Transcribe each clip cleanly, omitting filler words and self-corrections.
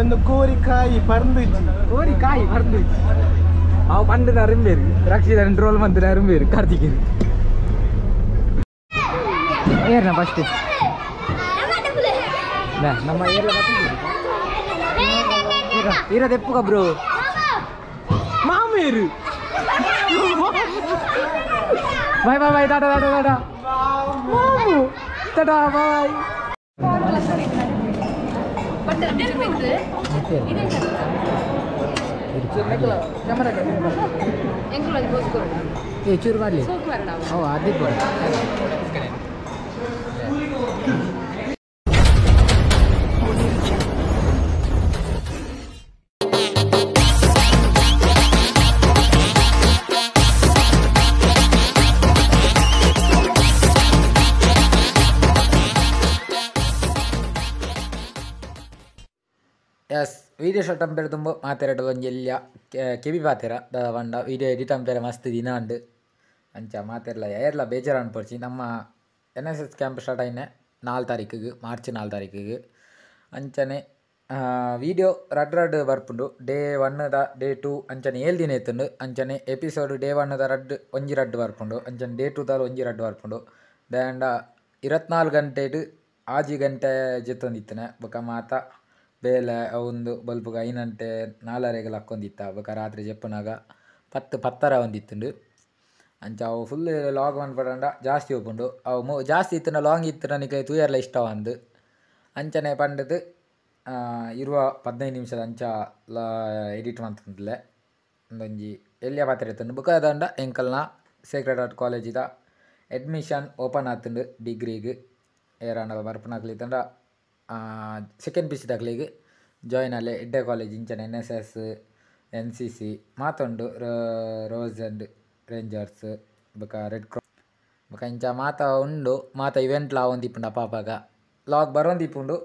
ಒಂದು ಕೋರಿ ಕಾಯಿ ಪರ್ಂದುಜಿ ಕೋರಿ ಕಾಯಿ ಪರ್ಂದುಜಿ ಅವು ಪಂಡನ ಅರುಂಬೇರು ರಕ್ಷಿತ ಟ್ರೋಲ್ ಮಂತಿನ ಅರುಂಬೇರು ಕಾರ್ತಿಕೇರು ಏರ್ನ ಫಸ್ಟ್ ನಮ್ಮ ಏರ್ಲ ಇರೋದೆಪ್ಪುಗ ಬ್ರೋ ಮಾಮೇರು bye bye bye tata tata tata ಮಾಮು ಟಾಟಾ ಬಾಯ್. ಏ ಚೂರು ಮಾಡಲಿ ಓ ಅದೇ ಎಸ್ ವೀಡಿಯೋ ಶಾರ್ಟ್ ಅಂಪೇರೆ ತುಂಬ ಮಾತೆರಡು ಒಂಜಿ ಎಲ್ಯ ಕೆಬಿ ಪಾತೆರ ದಾದ ಪಂಡ ವೀಡಿಯೋ ಎಡಿಟ್ ಅಂಪೇರೆ ಮಸ್ತ್ ದಿನ ಅಂಡು ಅಂಚ ಮಾತೆರ್ಲ ಏರ್ಲ ಬೇಜಾರು ಅನ್ಪೊಡ್ಚಿ. ನಮ್ಮ N S S camp start ಆಯಿನ 4 ತಾರೀಕಿಗೆ ಮಾರ್ಚ್ 4 ತಾರೀಕಿಗೆ. ಅಂಚನೆ ವೀಡಿಯೋ ರಡ್ ರಡ್ ಬರ್ಪುಂಡು ಡೇ 1 the day 2 ಅಂಚನೆ 7 ದಿನ ಇತ್ತುಂಡು. ಅಂಚನೆ ಎಪಿಸೋಡ್ ಡೇ 1 the ರಡ್ ಒಂಜಿ ರಡ್ಡು ಬರ್ಪುಂಡು ಅಂಚನೆ ಡೇ 2 ದ ಒಂಜಿ ರಡ್ಡು ಬರ್ಪುಂಡು. ದಾಂಡ 24 ಗಂಟೆಡ್ 6 ಗಂಟೆ ಜೆತ್ತೊಂದಿತ್ತನೆ ಬೊಕ ಮಾತ ಬೇಲೆ ಒಂದು ಬಲ್ಪುಗ 5 ಗಂಟೆ 4:30 ಲಕ್ಕೊಂದಿತ್ತ ಬೊಕ ರಾತ್ರಿ ಜೆಪ್ಪುನಾಗ 10 10:30 ಒಂದಿತ್ತುಂಡು. ಅಂಚ ಅವು ಫುಲ್ ಲಾಗ್ ಮನ್ಪಡಂಡ ಜಾಸ್ತಿ ಉಪ್ಪುಂಡು ಅವು ಜಾಸ್ತಿ ಇತ್ತುಂಡ ಲಾಂಗ್ ಇತ್ತುಂಡ ನಿಕ್ಲೆ ತೂಯರ್ಲ ಇಷ್ಟ ಅಂದು. ಅಂಚನೆ ಪಂಡದು ಇರುವ 15 ನಿಮಿಷದ ಅಂಚ ಎಡಿಟ್ ಮಂತುಂಡ್ಲೆ ಒಂದೊಂಜಿ ಎಲ್ಯ ಪಾತ್ರ ಇತ್ತುಂಡು. ಬೊಕ ಅದಂಡ ಎಂಕಲ್ನ ಸೇಕ್ರೆಡ್ ಹಾರ್ಟ್ ಕಾಲೇಜಿದ ಅಡ್ಮಿಷನ್ ಓಪನ್ ಆತುಂಡು ಡಿಗ್ರಿಗೆ ಏರಾಂಡಲ ಬರ್ಪುನಕ್ಲು ಇತ್ತುಂಡ ಸೆಕೆಂಡ್ ಪಿ ಸಿ ದಕ್ಲೆಗ್ ಜಾಯಿನ್ ಅಲ್ಲೇ ಎಡ್ಡೆ ಕಾಲೇಜ್ ಇಂಚನೆ N S S N C C ಮಾತುಂಡು ರೋಸ್ ಆ್ಯಂಡ್ ರೇಂಜರ್ಸ್ ಬೊಕ ರೆಡ್ ಕ್ರಾಸ್ ಬೊಕ ಇಂಚ ಮಾತ ಉಂಡು ಮಾತ ಇವೆಂಟ್ಲ ಆವೊಂದಿಪ್ಪುಂಡು ಅಪಾಪಾಗ ಲಾಗ್ ಬರೋಂದಿಪ್ಪುಂಡು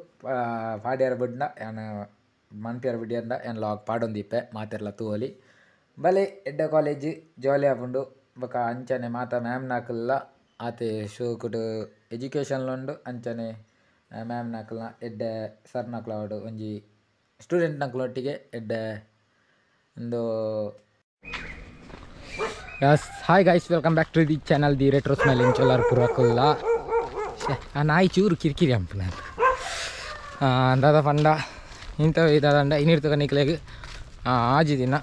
ಪಾಡ್ಯಾರ ಬುಡ್ಂಡ ಯಾನ್ ಮನ್ಪಿಯರ ಬುಡ್ಯಂಡ ಯಾನ್ ಲಾಗ್ ಪಾಡೊಂದಿಪ್ಪೆ ಮಾತೆರ್ಲ ತೂವೊಲಿ ಬಲೆ ಎಡ್ಡೆ ಕಾಲೇಜ್ ಜಾಲಿ ಆಪುಂಡು. ಬೊಕ ಅಂಚನೆ ಮಾತ ಮ್ಯಾಮ್ನಕುಲ್ಲ ಆತೆ ಶೋಕುಡು ಎಜುಕೇಷನ್ಲ ಉಂಡು ಅಂಚನೆ ಮ್ಯಾಮ್ನಕಲ್ನ ಎಡ್ಡೆ ಸರ್ನಕ್ಲು ಆವಡ್ ಒಂಜಿ ಸ್ಟೂಡೆಂಟ್ನಕ್ಲೊಟ್ಟಿಗೆ ಎಡ್ಡೆ ಒಂದು. Yes hi guys, welcome back to the channel the retro smile ಇಂಚೊಲ್ಲಾರ್ ಪೂರಕುಲ್ಲ. ಆ ನಾಯಿ ಚೂರು ಕಿರಿಕಿರಿ ಅಂಪುನ ದಾದ ಪಂಡ ಇಂಥವು ದಾದಂಡ ಇನ್ನಿರ್ತಕ ನಿಕ್ಲೆಗ್ ಆಜಿ ದಿನ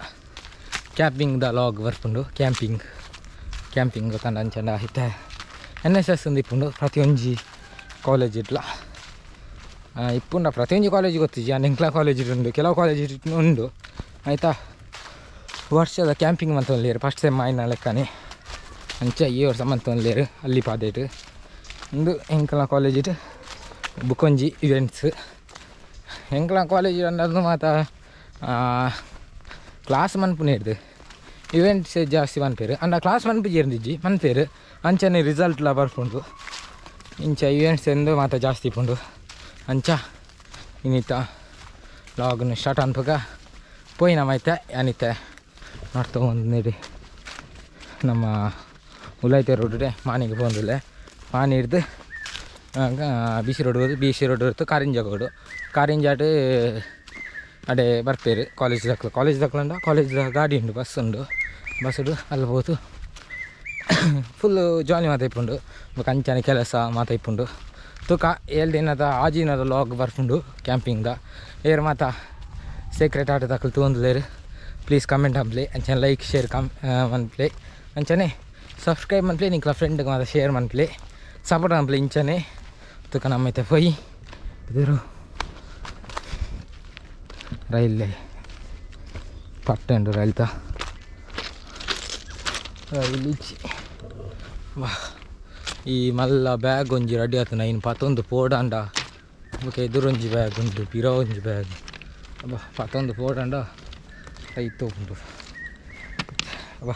ಕ್ಯಾಂಪಿಂಗ್ the log ಬರ್ಪುಂಡು. ಕ್ಯಾಂಪಿಂಗ್ ಕ್ಯಾಂಪಿಂಗ್ ಗೊತ್ತಂಡ ಅಂಚಂಡ ಇತ್ತೆ ಎನ್ ಎಸ್ ಎಸ್ ಇಪ್ಪುಂಡು ಪ್ರತಿಯೊಂಜಿ ಕಾಲೇಜ್ ಇಟ್ಲ ಇಪ್ಪುಂಡ ಪ್ರತಿಯೊಂಜಿ ಕಾಲೇಜ್ ಗೊತ್ತಿಜಿ ಎಂಕ್ಲ ಕಾಲೇಜ್ ಉಂಡು ಕೆಲವು ಕಾಲೇಜ್ ಉಂಡು ಆಯಿತಾ. ವರ್ಷದ ಕ್ಯಾಂಪಿಂಗ್ ಮಂತೊಂದು ಫಸ್ಟ್ ಸೆಮ್ ಆಯ್ನ ಲೆಕ್ಕನೆ ಅಂಚ ಈ ವರ್ಷ ಮಂತೊಂದು ಅಲ್ಲಿ ಪಾದೇಟು ಉಂದು ಎಂಕ್ಲ ಕಾಲೇಜಿಟ್ ಬುಕೊಂಜಿ ಇವೆಂಟ್ಸ್. ಎಂಕ್ಲ ಕಾಲೇಜ್ ಅನ್ನೋದು ಮಾತ ಕ್ಲಾಸ್ ಮನ್ಪುನೇರ್ದು ಇವೆಂಟ್ಸ್ ಜಾಸ್ತಿ ಮನ್ಪೇರು ಅಂಡ ಕ್ಲಾಸ್ ಮನ್ಪು ಇರ್ದಿಜ್ಜಿ ಮನ್ಪೇರು ಅಂಚನೆ ರಿಸಲ್ಟ್ಲ ಬರ್ಪುಂಡು ಇಂಚ ಇವೆಂಟ್ಸ್ ಎಂದು ಮಾತ ಜಾಸ್ತಿ ಇಪ್ಪುಂಡು. ಅಂಚ ಇನ್ನಿತ ಲಾಗ್ನ ಸ್ಟಾರ್ಟ್ ಅನ್ಪಗ ಪೋಯಿ ನಮ್ಮೈತೆ ಅನಿತೆ ನೋಡ್ತಾ ಒಂದು ನೀಡಿ ನಮ್ಮ ಉಲೈತೆ ರೋಡ್ ಮಾನಿಗೆ ಪೋಂದುಲ್ಲೆ ಮಾನಿ ಹಿಡ್ದು ಬಿ ಸಿ ರೋಡ್ ಹೋದು ಬಿ ಸಿ ರೋಡ್ ಹೊರ್ತು ಕಾರಿಂಜ ರೋಡು ಕಾರಿಂಜಾಟ್ ಅಡೆ ಬರ್ಪೇರು ಕಾಲೇಜ್ ದಕ್ಲು ಕಾಲೇಜ್ ದಕ್ಲಂಡ ಕಾಲೇಜ್ ಗಾಡಿ ಉಂಡು ಬಸ್ ಉಂಡು ಬಸ್ಸುಡು ಅಲ್ಲಿ ಹೋತು ಫುಲ್ಲು ಜಾಲಿ ಮಾತ ಇಪ್ಪುಂಡು ಬೊಕ ಅಂಚನೆ ಕೆಲಸ ಮಾತ ಇಪ್ಪುಂಡು. ತುಕ 7 ದಿನದ ಆಜಿನದ ಲಾಗ್ ಬರ್ಪುಂಡು ಕ್ಯಾಂಪಿಂಗ್ದ ಏರ್ ಮಾತ ಸೀಕ್ರೆಟ್ ಆಟ ದಕ್ಲು ತೂವೊಂದುಲ್ಲೆರ್ ಪ್ಲೀಸ್ ಕಮೆಂಟ್ ಮನ್ಪುಲೆ ಅಂಚನೆ ಲೈಕ್ ಶೇರ್ ಕಮ್ ಮನ್ಪುಲೆ ಅಂಚನೆ ಸಬ್ಸ್ಕ್ರೈಬ್ ಮನ್ಪುಲೆ ನಿಕ್ಲ ಫ್ರೆಂಡ್ಗೆ ಮಾತ ಶೇರ್ ಮನ್ಪುಲೆ ಸಪೋರ್ಟ್ ಮನ್ಪುಲೆ ಇಂಚನೆ ತುಕ ನಮ್ಮೈತೆ ಪೋಯಿ ಎದುರು ರೈಲ್ ಪಟ್ಟುಂಡು ರೈಲ್ತ ರೈಲ್ ಇಜ್ಜಿ ವಾ ಈ ಮಲ್ಲ ಬ್ಯಾಗ್ ಒಂಜಿ ರೆಡಿ ಆತುಂಡು ಐನ್ ಪತ್ತೊಂದು ಪೋಡಂಡ ಬೊಕ ಎದುರೊಂಜಿ ಬ್ಯಾಗ್ ಉಂಡು ಪಿರ ಒಂಜಿ ಬ್ಯಾಗ್ ಅಬ್ಬ ಪತ್ತೊಂದು ಪೋಡಂಡ ಐತೋಪುಂಡು ಅಬ್ಬ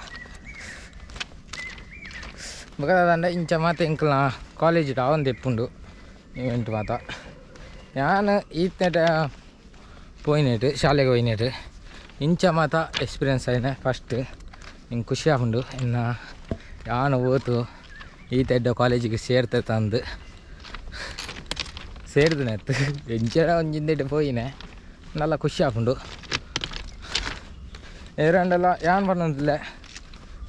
ಬೊಕ ದಾದಂಡ ಇಂಚ ಮಾತ ಎಂಕಲ್ನ ಕಾಲೇಜ್ ಆವೊಂದು ಇಪ್ಪುಂಡು ಇವೆಂಟ್ ಮಾತ. ಯಾನ್ ಈತ್ನೆಟ ಪೋಯಿನೆಟ್ ಶಾಲೆಗ್ ಪೋಯಿನೆಟ್ ಇಂಚ ಮಾತ ಎಕ್ಸ್ಪೀರಿಯನ್ಸ್ ಆಯಿನ ಫಸ್ಟ್ ಎಂಕ್ ಖುಷಿ ಆಪುಂಡು. ಎನ್ನ ಯಾನ್ ಓತು ಈತ ಎಡ್ಡೆ ಕಾಲೇಜಿಗೆ ಸೇರ್ತೆ ತಂದು ಸೇರ್ದಿನ ಎಂಚ ಒಂಜಿಂದೆಡ್ ಪೋಯಿನೆ ನಲ್ಲ ಖುಷಿ ಆಪುಂಡು ಏರಂಡಲ ಯಾನ್ ಪನ್ನೊಂದಿಲ್ಲ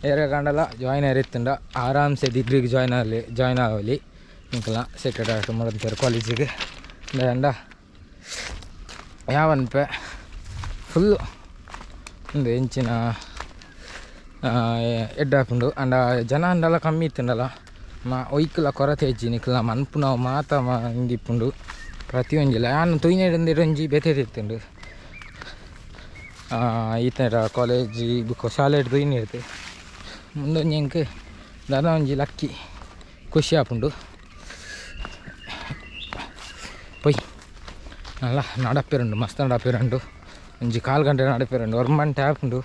ಏರೆ ಕಂಡಲ ಜಾಯ್ನ್ ಆರಿತ್ತುಂಡ ಆರಾಮ್ಸೆ ಡಿಗ್ರಿಗೆ ಜಾಯ್ನ್ ಆಗಲಿ ಜಾಯ್ನ್ ಆಗಲಿ ನಿಕಲ ಸೆಕ್ರೆಟರಿ ಆಟ ಮಾಡೋದು ಕಾಲೇಜಿಗೆ ಅಂಡ ಯಾವನ್ಪೆ ಫುಲ್ಲು ಒಂದು ಎಂಚಿನ ಎಡ್ಡೆ ಆಪುಂಡು ಅಂಡ ಜನ ಅಂಡಲ ಕಮ್ಮಿ ಇತ್ತುಂಡಲ ಮಾ ಒಯ್ಕುಲ ಕೊರತೆ ಇಜ್ಜಿ ನಿಕಲ ಮನ್ಪುನವು ಮಾತ ಇಂದಿಪ್ಪುಂಡು ಪ್ರತಿಯೊಂಜಿಲ ಯಾನ್ ತೂಯಿನೆಡ್ ಬೇತೆ ಇತ್ತುಂಡು ಈತನ ಕಾಲೇಜ್ ಬುಕ್ಕ ಶಾಲೆ ತೂಯಿನಿಡ್ದು ಮುಂದೊಂಜಿ ಎಂಕ್ ದಾದ ಒಂಜಿ ಲಕ್ಕಿ ಖುಷಿ ಆಪುಂಡು ಪೊಯ್ ನಲ್ಲ ನಡಪೇರುಂಡು ಮಸ್ತ್ ನಡಪೇರುಂಡು ಒಂಜಿ ಕಾಲು ಗಂಟೆ ನಡಪೇರುಂಡು ಒರ್ಮಂಟೆ ಆಪುಂಡು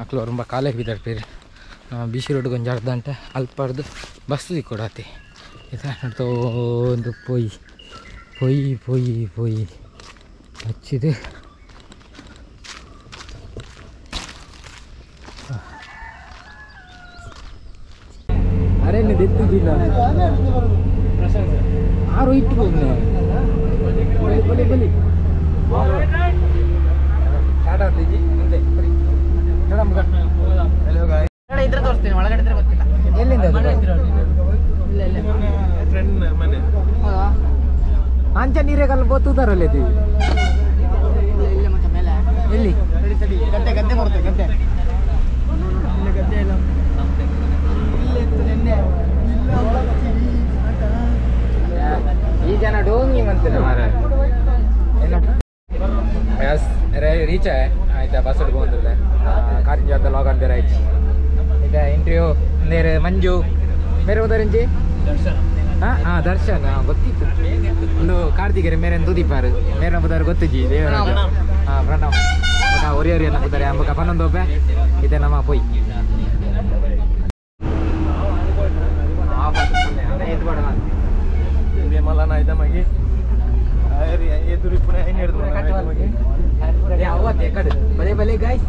ಅಕ್ಲು ಒರ್ಂಬ ಕಾಲೇ ಬಿದರ್ಪೇರು ಬಿಸಿ ರೋಡ್ಗೆ ಒಂಜಿ ಅರ್ಧ ಗಂಟೆ ಅಲ್ಪರ್ದು ಬಸ್ ತಿಕ್ಕೊಡಾತಿ ಇತ್ತ ನಡ್ತೋಂದು ಪೊಯ್ ಪೊಯ್ ಪೊಯ್ ಪೊಯ್ ಹಚ್ಚಿದೆ ಅರೆ ಎತ್ತಿದ್ದಿಲ್ಲ ಆರು ಇಟ್ಟು ಬಲಿ ಬಲಿ ಎಲ್ಲಿಂದ ಅಂಚ ನೀರೇ ಕಲ್ಲು ಬೋತುದಾರಲ್ಲ ಎಲ್ಲಿ ಗದ್ದೆ ಗದ್ದೆ ಬರುತ್ತೆ ಗದ್ದೆ ಗದ್ದೆ ಎಲ್ಲ ಈ ಜನ ಡೋಂಗಿ ಮಂತಿನ ಮಾರ ಎಸ್ ರೀಚ್ ಆಯ್ತಾ ಬಸ್ ಹಿಡ್ಕೊಂಡಿಲ್ಲ ಕಾರಿಂಜ ಅಂತ ಲಾಗ್ ಅಂತ ಆಯ್ತು ಇದೆ ಇಂಟರ್ವ್ಯೂ ನೇರ ಮಂಜು ಮೇರೆ ಹೋದರಿಂಜಿ ಹಾಂ ಹಾಂ ದರ್ಶನ್ ಗೊತ್ತಿತ್ತು ಒಂದು ಕಾರ್ತಿಕರೆ ಮೇರೆ ತೂದಿಪ್ಪಾರು ಮೇರೆ ನಂಬುದಾರು ಗೊತ್ತಿಜ್ಜಿ ದೇವರ ಹಾಂ ಪ್ರಣವ್ ಬೊಕ ಒರಿ ಒರಿ ನಂಬುದಾರೆ ಅಂಬಕ ಪನ್ನೊಂದು ಒಬ್ಬೆ ಇದೆ ನಮ್ಮ ಪೊಯ್ ಬಲೆ ಬಲೆ ಗಾಯ್ಸ್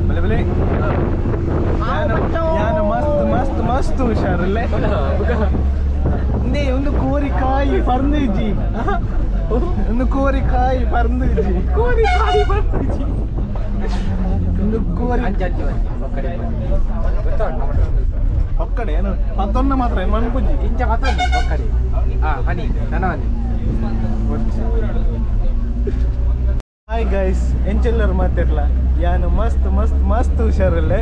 ಬಲೆ ಬಲೆ ಯಾನು ಮಸ್ತ್ ಮಸ್ತ್ ಮಸ್ತ್ ಹುಷಾರಲ್ಲೇ ಒಂದು ಕೋರಿ ಕಾಯಿ ಪರ್ಂದಿಜ್ಜಿ ಒಂದು ಕೋರಿ ಕಾಯಿ ಪರ್ಂದಿಜ್ಜಿ ಕೋರಿ ಕಾಯಿ ಪರ್ಂದಿಜ್ಜಿ ಒಂದು ಕೋರಿ ಒಕ್ಕಡೆ ಏನು ಪತ್ತೊಂದು ಮಾತ್ರ ಮನ್ಪುಜಿ ಇಂಚ ಪತ್ತೊಂದು ಒಕ್ಕಡೆ ಹಾಂ ಬನ್ನಿ ನನ್ನ ಬನ್ನಿ ಹಾಯ್ ಗೈಸ್ ಎಂಚೆಲ್ಲರು ಮಾತಿರ್ಲ ಯಾನು ಮಸ್ತ್ ಮಸ್ತ್ ಮಸ್ತ್ ಹುಷಾರಲ್ಲೇ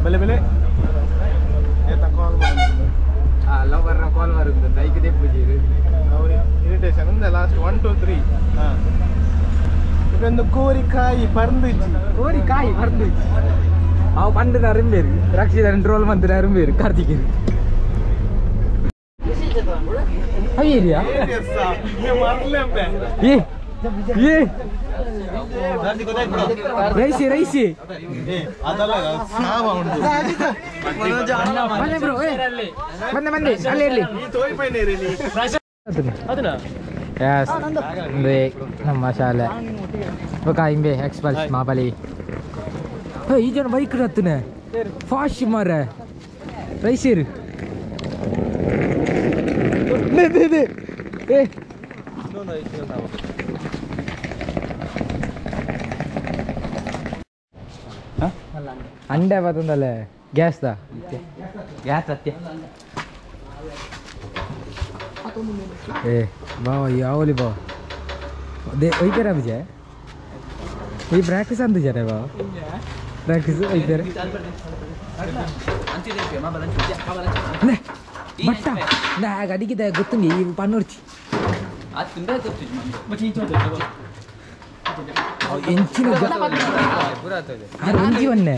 ಬಲೆ ಬಲೆ ಏತ ಕಾಲ್ ಮಾಡಿ ಲವರ್ನ ಕಾಲ್ ಬರುತ್ತೆ ಐಕ್ ದೆಪ್ಪುಜೀರು ಅವ್ರು ಇರಿಟೇಷನ್ ಅಂದ ಲಾಸ್ಟ್ 1 2 3 ಹಾಂ ಇದೊಂದು ಕೋರಿ ಕಾಯಿ ಪರ್ಂದಿಜ್ಜಿ ಕೋರಿ ಕಾಯಿ ಪರ್ಂದಿಜ್ಜಿ ಅವು ಪಂಡದ ಅರುಂಬೇರು ರಕ್ಷಿತ ಟ್ರೋಲ್ ಮಂತ್ರಿ ಅರುಂಬೇರು ಕಾರ್ತಿಕೇರು ಅಯ್ಯ ಏ ಏ ರೈಸಿ ರೈಸಿ ಬಂದೆ ಬ್ರೋ ಬಂದೆ ಬಂದೆ ಅಲ್ಲೇ ಇರಲಿ ನಮ್ಮ ಶಾಲೆ ಬೊಕ ಇಂಬೆ ಎಕ್ಸ್ಪಲ್ಸ್ ಮಾಬಲಿ ಈ ಜನ ಬೈಕ್ ಹತ್ತನೆ ಫಾಸ್ಟ್ ಮಾರ ರೈಸೀರು ಏ ಅಂಡೆ ಬತ್ತಂದಲ್ಲ ಗ್ಯಾಸ್ ದಾ ಗ್ಯಾಸ್ ಅತ್ಯ ಏ ಬಾವ ಯಾವಲಿ ಬಾವ they ಒಯ್ಪೇರ ವಿಜಯ್ ಈ ಪ್ರಾಕ್ಟೀಸ್ ಅಂತಿದ್ದಾರೆ ಬಾವ ಪ್ರಾಕ್ಟೀಸ್ ಒಯ್ಪೇರ ಬಟ್ಟ ನಾ ಅಡಿಗೆ ಗೊತ್ತುಂಡಿ ಈ ಪನ್ನೂರ್ಚಿ ಎಂಚಿನ ಒಂಜಿ ಬನ್ನೆ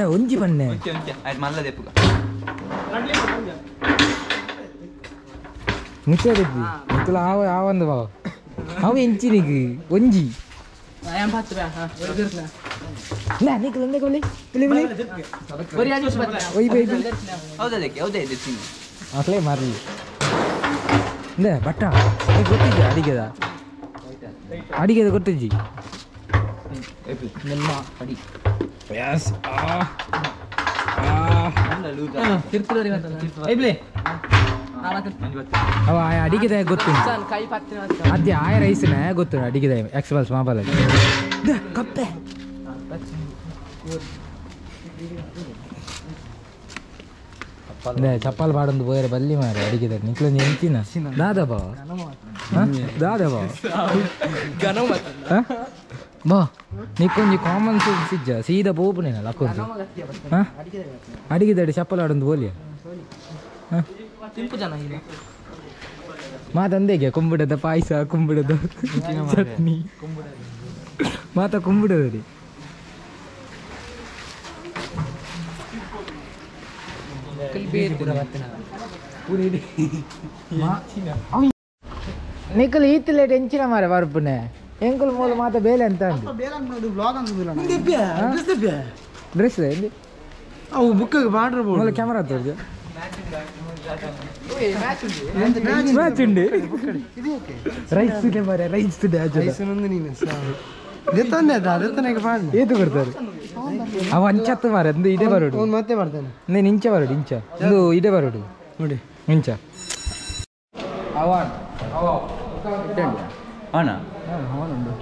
ಒಂಜಿ ಬನ್ನೆ ಮುಚ್ಚ ಮುತ್ತಲ ಆವ ಆವಂದು ಬಾವ ಅವು ಎಂಚಿನಿಗೆ ಒಂಜಿ ಅಕ್ಲೇ ಮಾರ್ಲಿ ಬಟ್ಟ ಗೊತ್ತಿದ್ದೆ ಅಡಿಗೆದ ಅಡಿಗೆದ ಗೊತ್ತಿಜ್ಜಿ ಎಸ್ ಅವ ಅಡಿಗೆದ ಗೊತ್ತು ಅದೇ ಆಯ ರೈಸ್ನ ಗೊತ್ತು ಅಡಿಗೆದ ಎಕ್ಸ್ಪಲ್ಸ್ ಮಾಬಲ ಕಪ್ಪೆ ಚಪ್ಪಾಲ್ ಪಾಡೊಂದು ಪೋಯರೆ ಬಲ್ಲಿ ಮಾರೆ ಅಡಿಗೆದ ನಿಕ್ಲೊಂದು ಎಂಚಿನ ದಾದ ಬಾವ ದಾದ ಬಾವ ಬಾ ನಿಕ್ಕೊಂಜಿ ಕಾಮನ್ ಸೆನ್ಸ್ ಇಜ್ಜ ಸೀದಾ ಪೋಪುನೇನ ಲಕ್ಕೊಂಜಿ ಅಡಿಗೆದಡಿ ಚಪ್ಪಲ್ ಆಡೊಂದು ಬೋಲಿಯ ಮಾತಂದೇಗೆ ಕುಂಬುಡದ ಪಾಯಸ ಕುಂಬುಡದ ಚಟ್ನಿ ಮಾತ ಕುಂಬುಡದಡಿ ನಿಕಲ್ ಈತಲೇಟ್ ಎಂಚಿನ ಮಾರೆ ಬರ್ಪುನೆ ಎಂಕುಲ್ ಮೂಲ ಮಾತ ಬೇಲೆ ಅಂತ ಡ್ರೆಸ್ ಅವು ಬುಕ್ ಬಾರ್ಡರ್ ಮೂಲ ಕ್ಯಾಮರಾ ತೋರ್ಜು ಮ್ಯಾಚ್ ಉಂಡು ರೈಸ್ ಮಾರೆ ರೈಸ್ ಏತು ಕೊಡ್ತಾರೆ ಅವ ಅಂಚತ್ತು ಮಾರೆ ಅಂದು ಇದೇ ಬರೋಡು ಮತ್ತೆ ಬರ್ತಾನೆ ನೀನು ಇಂಚ ಬರೋಡು ಇಂಚ ಒಂದು ಇದೇ ಬರೋಡು ನೋಡಿ ಇಂಚ ಅವಾನ್ ಅಣ್ಣ ಅವನುಂಡು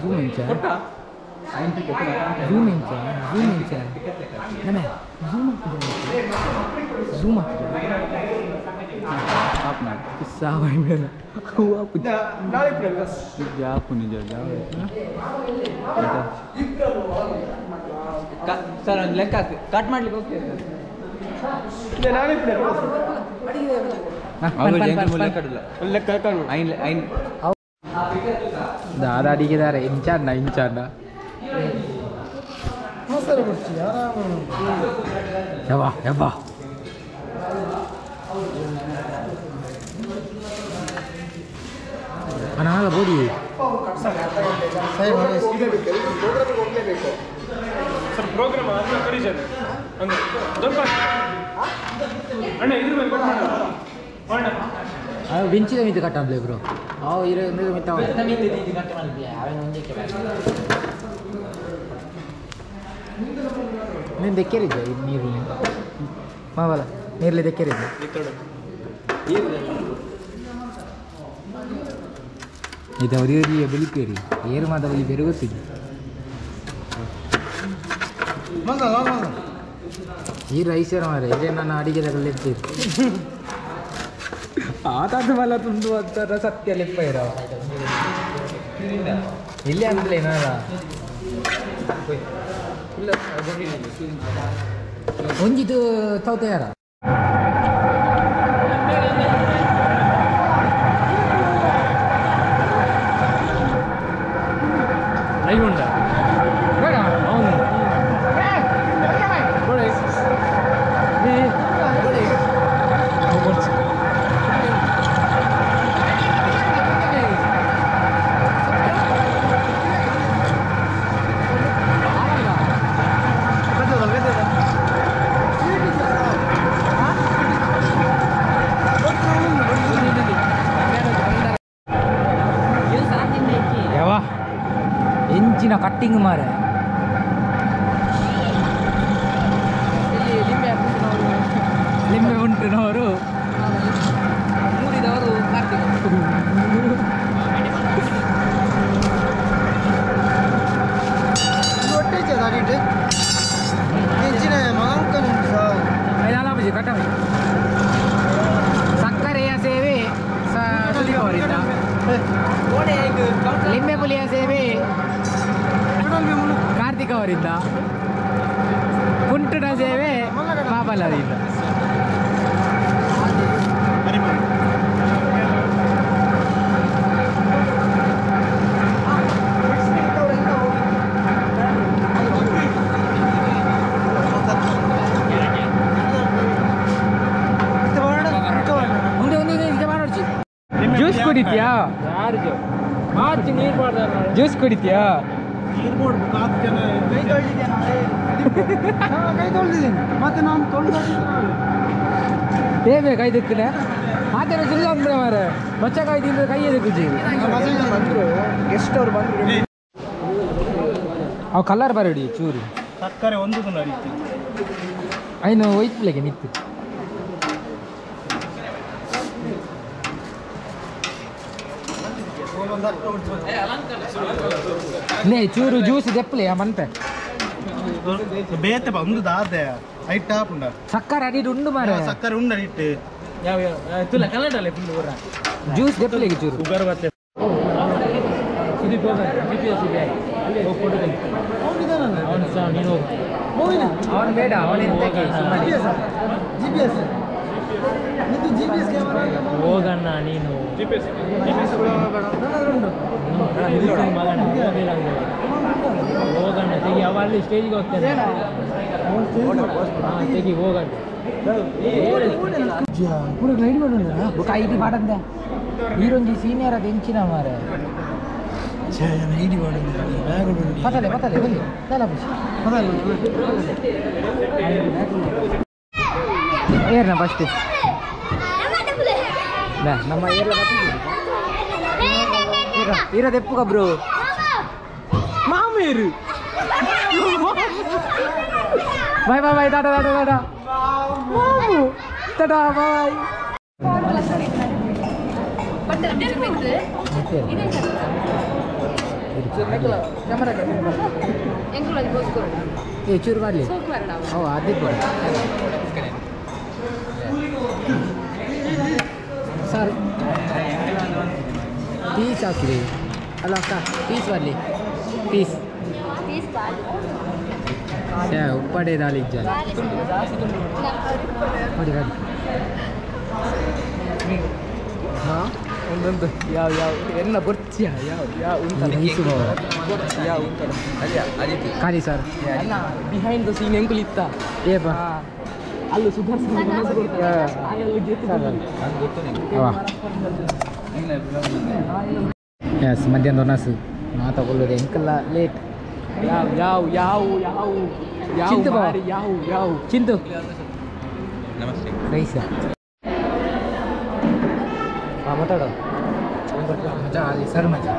ಝೂಮ್ ಇಂಚ ಝೂಮ್ ಇಂಚ ಝೂಮ್ ಇಂಚ ನಮೆ ಝೂಮ್ ಝೂಮ್ ಸರ್ ಒಂದು ಲೆಕ್ಕ ಹಾಕಿ ಕಟ್ ಮಾಡ್ಲಿಕ್ಕೆ ಓಕೆ ದಾದ ಅಡಿಗೆದಾರೆ ಇಂಚಾಡ್ನ ಇಂಚಾಡ್ನ ಯವ್ವಾ ಯವ್ವಾ ಅನಾಲ ಬೋಡಿ ಸರ್ ಪ್ರೋಗ್ರಾಮ್ ಅನ್ನ ಕರೀಜನ್ ಅಂದ್ರೆ ದೊಡ್ಡ ಅಣ್ಣ ಇದ್ರ ಮೇಲೆ ಕಟ್ ಮಾಡು ಅಣ್ಣ ಅವು ಬೆಂಚಿದ ಮಿತ್ತು ಕಟ್ ಮಾಡ್ಲಿ ಬ್ರೋ ಅವು ಇರೋ ಮಿತ್ತ ಕಟ್ ಮಾಡ್ಲಿ ಅವೇನು ಒಂದಕ್ಕೆ ನೀನು ದೆಕ್ಕೇರಿದ್ದೆ ನೀರಲ್ಲಿ ಮಾವಲ್ಲ ನೀರಲ್ಲಿ ದೆಕ್ಕೇರಿದ್ದೆ ಇದು ಅವರಿಗೆ ಬಲಿಪೇರಿ ಏರು ಮಾತ ಬಲಿ ಬೇರೆ ಗೊತ್ತಿದೆ ಈ ರೈಸ್ ಮಾರೆ ಇದೇ ನಾನು ಅಡಿಗೆ ತಗೊಳ್ಳಿರ್ತೀರಿ ಆತಾದ ಮಲ ತುಂಡು ಅಂತಾರ ಸತ್ಯ ಲೆಪ್ಪ ಇರೋ ಇಲ್ಲಿ ಅಂದ್ರೆ ಏನಾರ ಒಂಜಿದು ತೌತೆಯಾರ ಲೈವ್ ಉಂಟಾ అవును ಯಾವ ಎಂಚಿನ ಕಟ್ಟಿಂಗ್ ಮಾರೆ ಲಿಂಬೆ ಉಂಟುನವರು ಮೂರಿದವರು ಕಾರ್ತಿಕ್ ಸಕ್ಕರೆಯ ಸೇವೆ ಸುದೀಪ್ ಲಿಂಬೆ ಪುಲಿಯ ಸೇವೆ ಕಾರ್ತಿಕ್ ಅವರಿಂದ ಕುಂಟುನ ಸೇವೆ ಪಾಪಲರಿಂದ. ಜ್ಯೂಸ್ ಕುಡಿತೀಯಾ? ಜ್ಯೂಸ್ ಕುಡಿತೀಯಾ? ಕೈ ತೊಳೆದಿದ್ದೀನಿ ಮತ್ತೆ ನಾನು ತೊಳೆದು ದೇವೆ ಕೈ ದಿಕ್ಕನೆ ಆತರ ಸುಳ್ಳು ಅಂದ್ರೆ ಮಾರೆ ಬಚ್ಚ ಕಾಯಿ ತಿಂದ್ರೆ ಕೈ ಎದಕ್ಕೆ ಬಂದರು ಗೆಸ್ಟ್ ಅವ್ರು ಬಂದರು. ಅವು ಕಲರ್ ಬರಡಿ ಚೂರು ಸಕ್ಕರೆ ಒಂದು ನಡೀತು ಐನು ಒಯ್ತ್ಲೆಗೆ ಮಿತ್ತು ನೇ ಚೂರು ಜ್ಯೂಸ್ ದೆಪ್ಪಲೆ ಮಂತೆ ಬೇತೆ ಒಂದು ದಾದೆ ಐಟ್ ಟಾಪ್ ಉಂಡ ಸಕ್ಕರೆ ಅಡಿಡು ಉಂಡು ಮಾರೆ ಸಕ್ಕರೆ ಉಂಡ ಇಟ್ಟು ಯಾವ ಯಾವ ತುಲ ಕನ್ನಡಲ್ಲೇ ಫುಲ್ ಊರ ಜ್ಯೂಸ್ ದೆಪ್ಪಲೆಗೆ ಚೂರು ಶುಗರ್ ಬತ್ತೆ ಸುದೀಪ್ ಜಿಪಿಎಸ್ ಇದೆ ಹೋಗಿ ಫೋಟೋ ತೆಗಿ ಅವನು ಸಹ ನೀನು ಹೋಗು ಅವನು ಬೇಡ ಅವನು ಎಂತಕ್ಕೆ ಸುಮ್ಮನೆ ಹೋಗಣ್ಣ ನೀನು ಹೋಗಣ್ಣ ತೆಗಿ ಅವ ಅಲ್ಲಿ ಸ್ಟೇಜಿಗೆ ಹೋಗ್ತಾನೆ ಹಾಂ ತೆಗಿ ಹೋಗಣ್ಣ ಬುಕ್ಕ ಐಡಿ ಮಾಡಂದೆ ಈರೊಂಜಿ ಸೀನಿಯರ್ ಅದು ಎಂಚಿನ ಮಾರೆ ಪತಲೆ ಪತಲೆ ಬನ್ನಿ ತಲ ಬುಷಿ ಏರ್ನ ಫಸ್ಟ್ ನಮ್ಮ ಏರ್ಲ ಇರೋದೆಪ್ಪು ಕಬ್ರು ಮಾಮೇರು bye bye bye tata tata tata ಮಾಮು ಟಾಟಾ ಬಾಯ್ ಏ ಚೂರು ಮಾಡಲಿ ಓ ಅದೇ ಕೊಡು ಸರ್ ಪೀಸ್ ಹಾಕಿರಿ ಅಲ್ಲ ಅಕ್ಕ ಪೀಸ್ ಬರಲಿ ಪೀಸ್ ಉಪ್ಪಡೆ ದಾಳಿ ಇಜ್ಜಲ್ಲ ನೋಡಿ ನೋಡಿ ಹಾಂ ಒಂದೊಂದು ಯಾವ ಯಾವ ಎಲ್ಲ ಬರ್ಚಿಯ ಯಾವ ಯಾವ ಉಂಟಲ್ಲ ಯಾವ ಉಂಟಲ್ಲ ಖಾಲಿ ಸರ್ ಬಿಹೈಂಡ್ the scene ಎಂಕುಲಿತ್ತ ಏಪ ಅಲ್ಲೂ ಸುಧಾರಿಸಿ ಎಸ್ ಮಧ್ಯಾಹ್ನ ಒಣಸು ನಾ ತಗೊಳ್ಳೋದು ಎಂಕಲ್ಲ ಲೇಟ್ ಯಾವ ಯಾವ ಯಾವ ಯಾವ ಯಾವ ಚಿಂತು ಬಾವ. ಮಾರಿ ಯಾವ ಯಾವ ಚಿಂತು ನಮಸ್ತೆ ರೈಸ ಹಾಂ ಮಾತಾಡೋ ಮಜಾ ಅಲ್ಲಿ ಸರ್ ಮಜಾ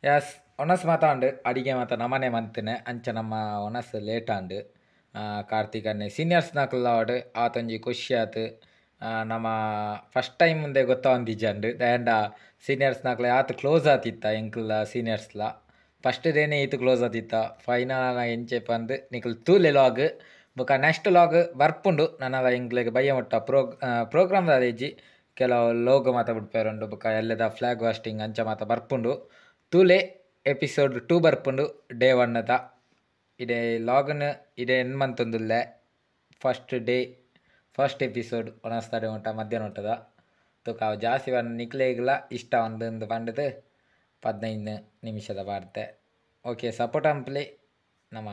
ಎಸ್ ಒಣಸ್ ಮಾತಾಂಡು ಅಡಿಗೆ ಮಾತ ನಮ್ಮನೆ ಮಂತನೆ ಅಂಚ ನಮ್ಮ ಒಣಸ್ ಲೇಟ್ ಆಂಡು ಕಾರ್ತಿಕ್ ಅಣ್ಣೆ ಸೀನಿಯರ್ಸ್ ನಕಲ್ಲಾವಡ್ ಆತೊಂಜಿ ಖುಷಿ ಆತು ನಮ್ಮ ಫಸ್ಟ್ ಟೈಮ್ ಮುಂದೆ ಗೊತ್ತಾವಂದಿಜ್ಜಂಡು ದಾಂಡ ಸೀನಿಯರ್ಸ್ ನಕಲೆ ಆತು ಕ್ಲೋಸ್ ಆತಿತ್ತ ಎಂಕುಲ್ಲ ಸೀನಿಯರ್ಸ್ಲ ಫಸ್ಟ್ ಡೇನೆ ಈತು ಕ್ಲೋಸ್ ಆತಿತ್ತ ಫೈನಲ್ ಎಂಚೆ ಪಂದು ನಿಕಲ್ ತೂಲೆ ಲಾಗ್ ಬೊಕ ನೆಕ್ಸ್ಟ್ ಲಾಗ್ ಬರ್ಪುಂಡು ನನಲ ಎಂಕ್ಲೆಗ್ ಬಯ್ಯ ಮುಟ್ಟ ಪ್ರೋಗ್ರಾಮ್ ದಾದೇಜಿ ಕೆಲವು ಲೋಗೋ ಮಾತ ಬಿಡ್ಪೇರುಂಡು ಬೊಕ ಎಲ್ಲದ ಫ್ಲಾಗ್ ವಾಸ್ಟಿಂಗ್ ಅಂಚ ಮಾತ ಬರ್ಪುಂಡು ತೂಲೆ ಎಪಿಸೋಡ್ 2 ಬರ್ಪುಂಡು ಡೇ 1 ದ ಇಡೆ ಲಾಗ್ನ ಇಡೆ ಎನ್ ಮಂತೊಂದುಲ್ಲೆ ಫಸ್ಟ್ ಡೇ ಫಸ್ಟ್ ಎಪಿಸೋಡ್ ಒಣಸ್ತಾರೆ ಉಂಟ ಮಧ್ಯಾಹ್ನ ಉಂಟದ ತುಕ ಅವು ಜಾಸ್ತಿ ಬಂದು ನಿಕ್ಲೆಗ್ಲ ಇಷ್ಟ ಒಂದು ಪಂಡದು 15 ನಿಮಿಷದ ಬಾರ್ತೆ ಓಕೆ ಸಪೋರ್ಟ್ ಅಂಪ್ಲಿ ನಮ್ಮ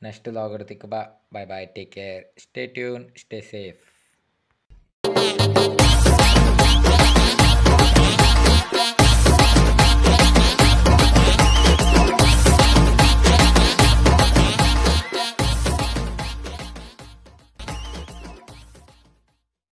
ನೆಕ್ಸ್ಟ್ ಲಾಗ್ ತಿಕ್ಕ ಬಾ bye bye take care stay tune stay safe.